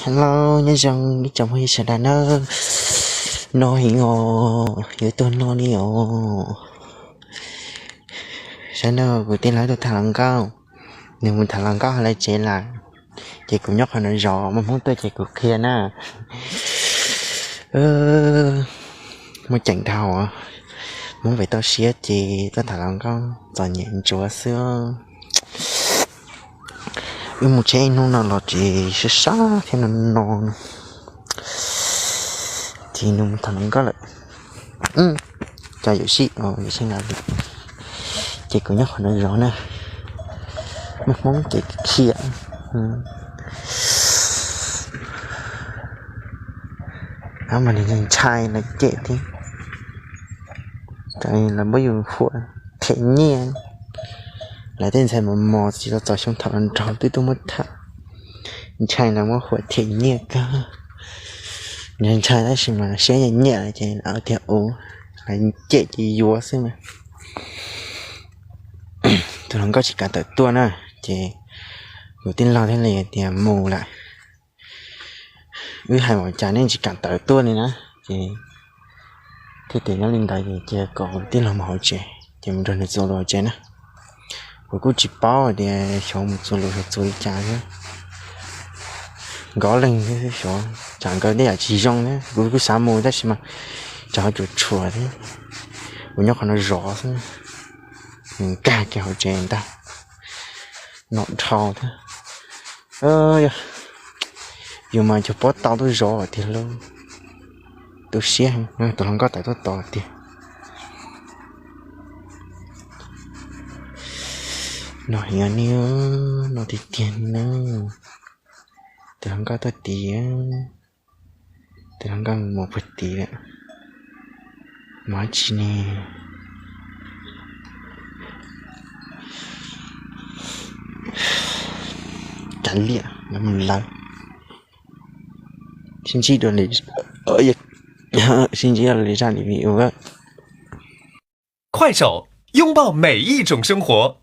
Hello, nyob zoo ib tsoom phooj ywg sawv daws nawb. No heev os, yuav tuag no li os. Saib no, kuv tij laug tuaj tham hluas nkauj, nws mus tham hluas nkauj hauv lawv tsev lawm, ces kuv nyob qhov no zov, muaj Hmoob tuaj ces kuv qhia na. Muaj ceem dhau, Hmoob pem toj siab ces tuaj tham hluas nkauj txom nyem ntsuav xwb. Wb mus tsheb ib hnub no los ces sab sab thiab no no, ces nws mus tham hluas nkauj lawm. Cov yuam sij, ces kuv nyob qhov no zov na, muaj Hmoob ces qhia. Mas nws ntshai lawv cem thiab, lawv muab yus huam them nyiaj. Lawv tej ntxhais mos mos tsis tau txog xyoo tham hluas nraug twb tuaj muab tham, ntshai lawv muab huam them nyiaj kawg. Ntshai ntshai tab sis mas siab nyiam nyiam lawm ces lawv tias ua, lawv cem ces yuav xwb mas. Tus hluas nkauj tsis kam tawm tuaj na, ces kuv tij laug thiaj li tias mus lawm. Wb hais ua cas nws tsis kam tawm tuaj li na, ces thiaj tias nyob li ntawd ces cia kom kuv tij laug mus hauv tsev, ces mus nrog nws txuas lus hauv tsev na. Kuv kuj tsis paub tias xyov mus txuas lus xyov txuas li cas thiab. Nkov leeg thiab xyov, tsam nkawd tej yam tsis zoo thiab, kuv kuj xav mus tab sis mas tsam ho cuam tshuam thiab. Kuv nyob qhov no zov xwb, nkag kiag hauv tsev ntag. Nom dhau thiab. Yus mas cog pob tau tuaj zov tiag lauj. Tu siab, tus hluas nkauj tawm tuaj tos tiag. No heev ni, no tiag tiag na. Tus hluas nkauj tuaj tid, tus hluas nkauj mus puag tid lawm. Mus dab tsi ne? Kav liam, lawv mus lawv. Sib ntsib dua, sib ntsib dua lwm zaj lwm video. 快手，拥抱每一种生活。